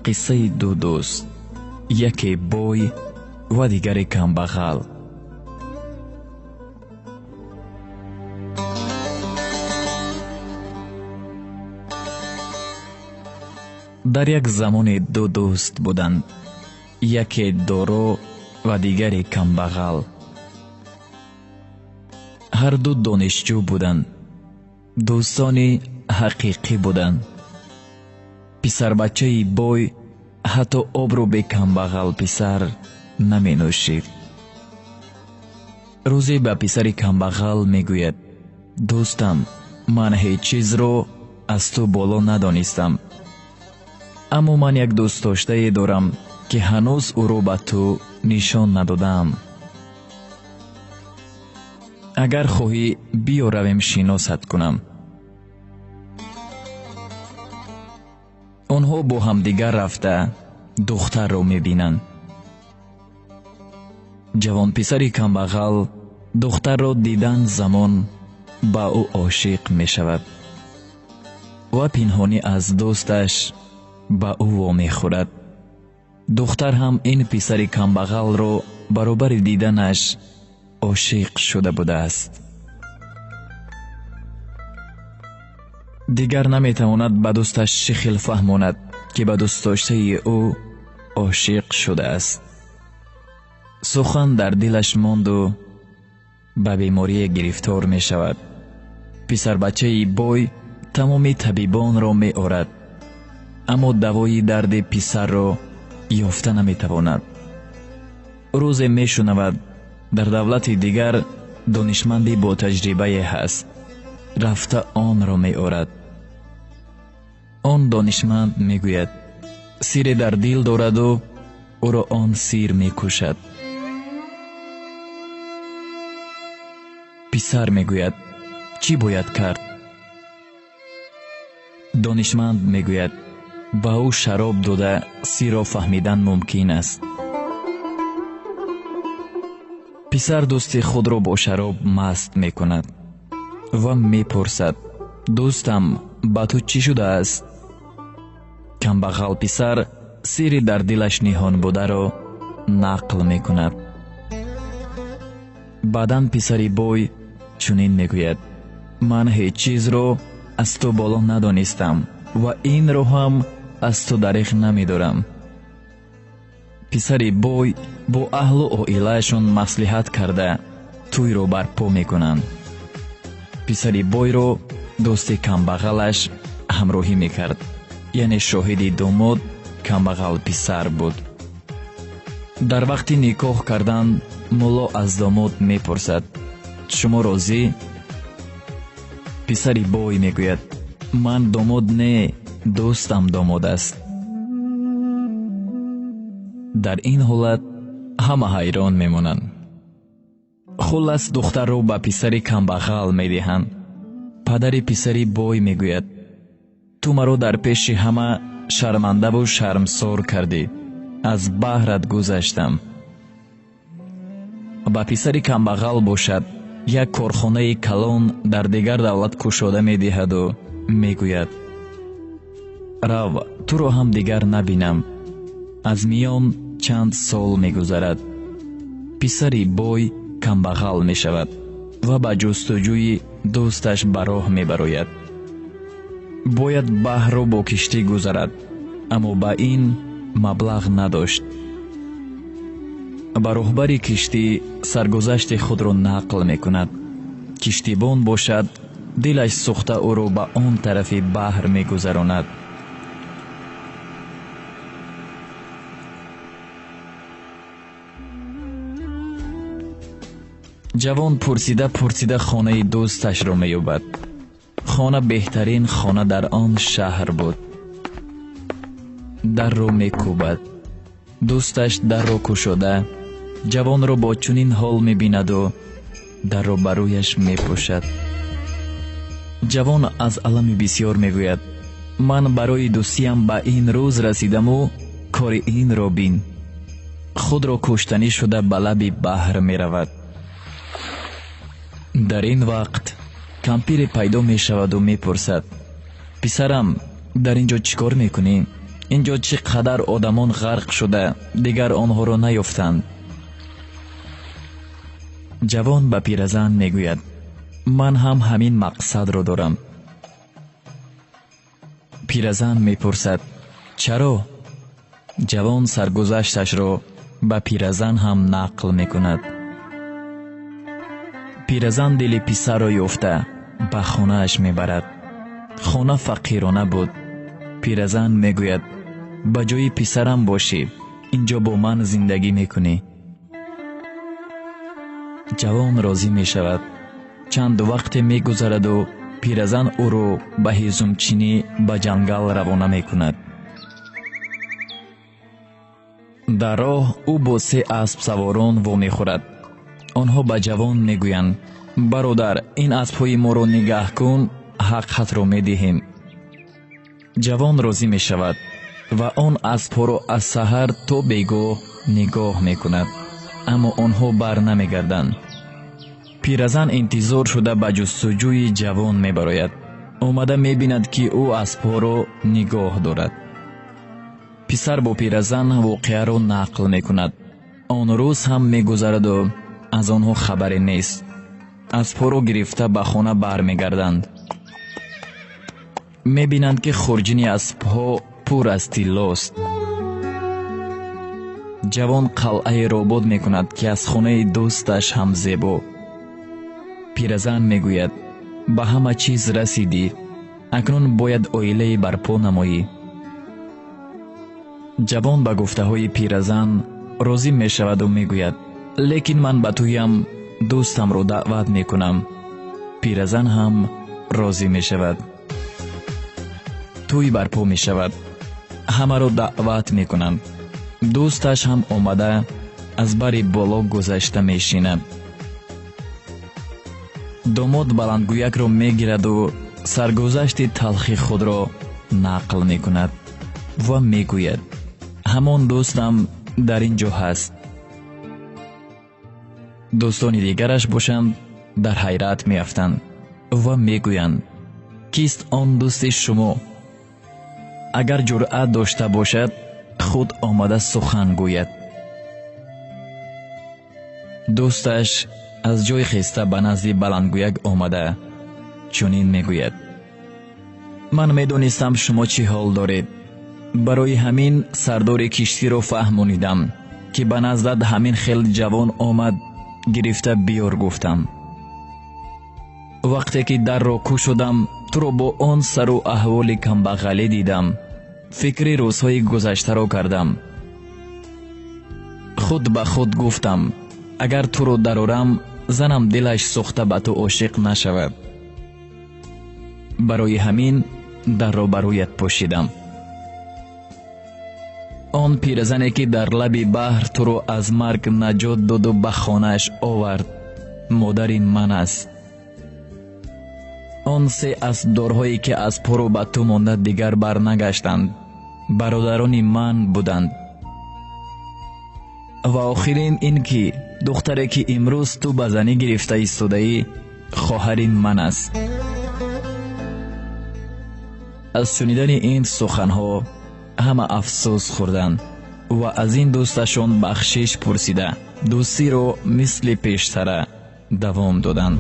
Қиссаи ду дӯст, яке бой ва дигаре камбағал. Дар як замоне ду дӯст буданд, яке доро ва дигаре камбағал. Ҳар ду донишҷӯ буданд, дӯстони ҳақиқӣ буданд. Писарбачаи бой ҳатто обро бе камбағал писар наменӯшид. Рӯзе ба писари камбағал мегӯяд: дӯстам, ман ҳеҷ чизро аз ту боло надонистам, аммо ман як дӯстдоштае дорам, ки ҳанӯз ӯро ба ту нишон надодаам. Агар хоҳӣ, биё равем шиносат кунам. Онҳо бо ҳамдигар рафта духтарро мебинанд. Ҷавонписари камбағал духтарро дидан замон ба ӯ ошиқ мешавад ва пинҳонӣ аз дӯсташ ба ӯ вомехӯрад. Духтар ҳам ин писари камбағалро баробари диданаш ошиқ шуда будааст. Дигар наметавонад ба дӯсташ чӣ хел фаҳмонад, ки ба дӯстдоштаи ӯ ошиқ шудааст. Сухан дар дилаш монду ба беморие гирифтор мешавад. Писарбачаи бой тамоми табибонро меорад, аммо давои дарди писарро ёфта наметавонад. Рӯзе мешунавад, дар давлати дигар донишманди бо таҷрибае ҳаст, рафта онро меорад. Он донишманд мегӯяд, сире дар дил дораду ӯро он сир мекушад. Писар мегӯяд, чӣ бояд кард? Донишманд мегӯяд, ба ӯ шароб дода сирро фаҳмидан мумкин аст. Писар дӯсти худро бо шароб маст мекунад ва мепурсад: дӯстам, ба ту чӣ шудааст? Камбағал писар сири дар дилаш ниҳон бударо нақл мекунад. Баъдан писари бой чунин мегӯяд: ман ҳеҷ чизро аз ту боло надонистам ва инро ҳам аз ту дареғ намедорам. Писари бой бо аҳлу оилаашон маслиҳат карда тӯйро барпо мекунанд. Писари бойро дӯсти камбағалаш ҳамроҳӣ мекард, яъне шоҳиди домод камбағал писар буд. Дар вақти никоҳ кардан мулло аз домод мепурсад: шумо розӣ? Писари бой мегӯяд: ман домод не, дӯстам домод аст. Дар ин ҳолат ҳама ҳайрон мемонанд. Хуллас духтарро ба писари камбағал медиҳанд. Падари писари бой мегӯяд: ту маро дар пеши ҳама шармандаву шармсор кардӣ, аз баҳрат гузаштам. Ба писари камбағал бошад як корхонаи калон дар дигар давлат кушода медиҳаду мегӯяд: рав, туро ҳам дигар набинам. Аз миён чанд сол мегузарад. Писари бой камбағал мешавад ва ба ҷустуҷӯи дӯсташ ба роҳ мебарояд. Бояд баҳрро бо киштӣ гузарад, аммо ба ин маблағ надошт. Ба роҳбари киштӣ саргузашти худро нақл мекунад. Киштибон бошад, дилаш сӯхта ӯро ба он тарафи баҳр мегузаронад. Ҷавон пурсида пурсида хонаи дӯсташро меёбад. Хона беҳтарин хона дар он шаҳр буд. Дарро мекӯбад. Дӯсташ дарро кушода, ҷавонро бо чунин ҳол мебинаду дарро ба рӯяш мепӯшад. Ҷавон аз алами бисёр мегӯяд: ман барои дӯстиям ба ин рӯз расидаму кори инро бин. Худро куштанӣ шуда ба лаби баҳр меравад. Дар ин вақт кампире пайдо мешаваду мепурсад: писарам, дар ин ҷо чӣ кор мекунӣ? Инҷо чӣ қадар одамон ғарқ шуда, дигар онҳоро наёфтанд. Ҷавон ба пиразан мегӯяд: ман ҳам ҳамин мақсадро дорам. Пиразан мепурсад: чаро? Ҷавон саргузашташро ба пиразан ҳам нақл мекунад. Пиразан дили писарро ёфта ба хонааш мебарад. Хона фақирона буд. Пиразан мегӯяд: ба ҷои писарам бошӣ, инҷо бо ман зиндагӣ мекунӣ. Ҷавон розӣ мешавад. Чанд вақте мегузараду пиразан ӯро ба ҳезумчинӣ ба ҷангал равона мекунад. Дар роҳ ӯ бо се аспсаворон вомехӯрад. Онҳо ба ҷавон мегӯянд: бародар, ин аспҳои моро нигаҳ кун, ҳаққатро медиҳем. Ҷавон розӣ мешавад ва он аспҳоро аз саҳар то бегоҳ нигоҳ мекунад, аммо онҳо бар намегарданд. Пиразан интизор шуда ба ҷустуҷӯи ҷавон мебарояд. Омада мебинад, ки ӯ аспҳоро нигоҳ дорад. Писар бо пиразан воқеаро нақл мекунад. Он рӯз ҳам мегузараду аз онҳо хабаре нест. Аспҳоро гирифта ба хона бармегарданд. Мебинанд, ки хурҷини аспҳо пур аз тиллост. Ҷавон қалъаеро обод мекунад, ки аз хонаи дӯсташ ҳам зебо. Пиразан мегӯяд: ба ҳама чиз расидӣ, акнун бояд оилае барпо намоӣ. Ҷавон ба гуфтаҳои пиразан розӣ мешаваду мегӯяд: лекин ман ба тӯям дӯстамро даъват мекунам. Пиразан ҳам розӣ мешавад. Тӯй барпо мешавад. Ҳамаро даъват мекунанд. Дӯсташ ҳам омада аз бари боло гузашта мешинад. Домод баландгӯякро мегираду саргузашти талхи худро нақл мекунад ва мегӯяд: ҳамон дӯстам дар ин ҷо ҳаст. Дӯстони дигараш бошанд дар ҳайрат меафтанд ва мегӯянд: кист он дӯсти шумо? Агар ҷуръат дошта бошад, худ омада сухан гӯяд. Дӯсташ аз ҷой хеста ба назди баландгӯяк омада чунин мегӯяд: ман медонистам шумо чӣ ҳол доред. Барои ҳамин сардори киштиро фаҳмонидам, ки ба наздат ҳамин хел ҷавон омад, гирифта биёр гуфтам. Вақте ки дарро кушодам, туро бо он сару аҳволи камбағалӣ дидам. Фикри рӯзҳои гузаштаро кардам. Худ ба худ гуфтам: агар туро дарорам, занам дилаш сӯхта ба ту ошиқ нашавад. Барои ҳамин дарро ба рӯят пӯшидам. Он пиразане ки дар лаби баҳр туро аз марг наҷот доду ба хонааш овард, модари ман аст. Он се аспдорҳое ки аспҳоро ба ту монда дигар барнагаштанд, бародарони ман буданд. Ва охирин ин ки духтаре ки имрӯз ту ба занӣ гирифта истодаӣ, хоҳари ман аст. Аз шунидани ин суханҳо ҳама афсӯс хӯрданд ва аз ин дӯсташон бахшиш пурсида, дӯстиро мисли пештара давом доданд.